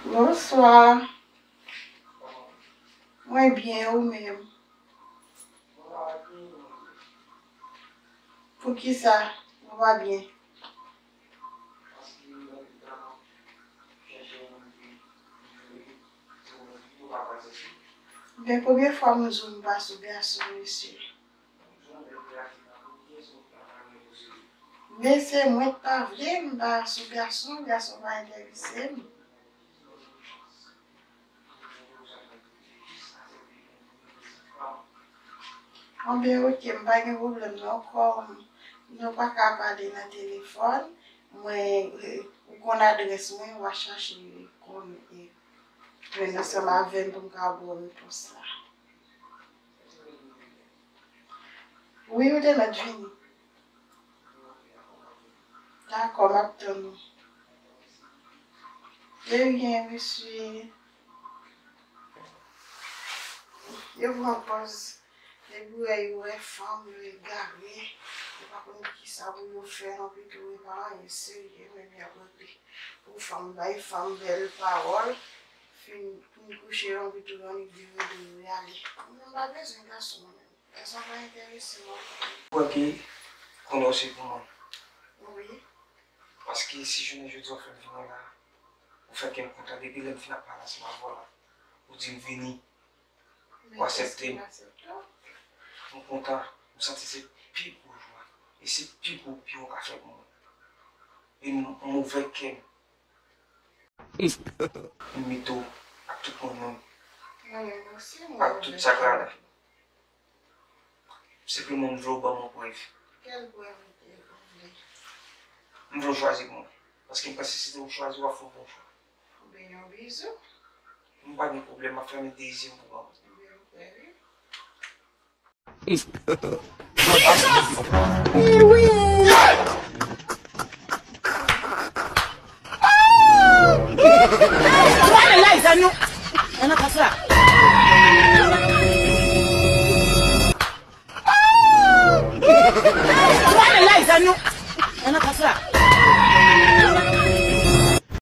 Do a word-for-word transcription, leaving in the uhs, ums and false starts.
Bonswa. Mwen byen, ou menm? Poukisa ou pa byen? Men premye fwa m di w m pa sou gason, mesye. Men se mwen k pa vle, m pa sou gason, gason pa enterese m. Anben, oke, m pa gen pwoblèm non, kòm nou pa ka pale nan telefòn, mwen, ou konn adrès mwen, w a chache konn, e, jwenn ansanm avè m pou m ka ba w repons la. Wi, ou te mèt vini. Dakò, m ap tann ou. De rien, mesye. Yo pran pòz. Depi w wè yo wè fanm, yo egare. Yo pa konn kisa pou yo fè non, pito yo pa anyen serye, menm y ap regle. Pou fanm bay fanm bèl pawòl, fin, fin kouche yon pito yon nèg vire do yo y ale. Mwen menm m pa bezwen gason mwen menm. Gason pa enterese m ankò. Ou wè ke, konnen w se pou mwen. Wi. Paske si jounen jodi a w fè m vini la, ou fè kè m kontan. Depi lè m fin ap pale ansanm avè w la, ou di m vini, ou aksepte m. M kontan, m santi se pi gwo jwa. E se pi gwo byen w ka fè pou mwen. E m, m ouvè kè m. M mete w ak tout moun nan. Mwen menm osi, mwen ak tout sa k ladan. Senpleman, m vle w ban m yon prèv. Kèl prèv ou te, ou vle? M vle w chwazi pou mwen. Paske m panse si se ou chwazi, w ap fè yon bon chwa. Oubyen yon bizou? M pa gen pwoblèm, m ap fèmen dezyèm pou w ban mwen. Oubyen yon prèv, wi.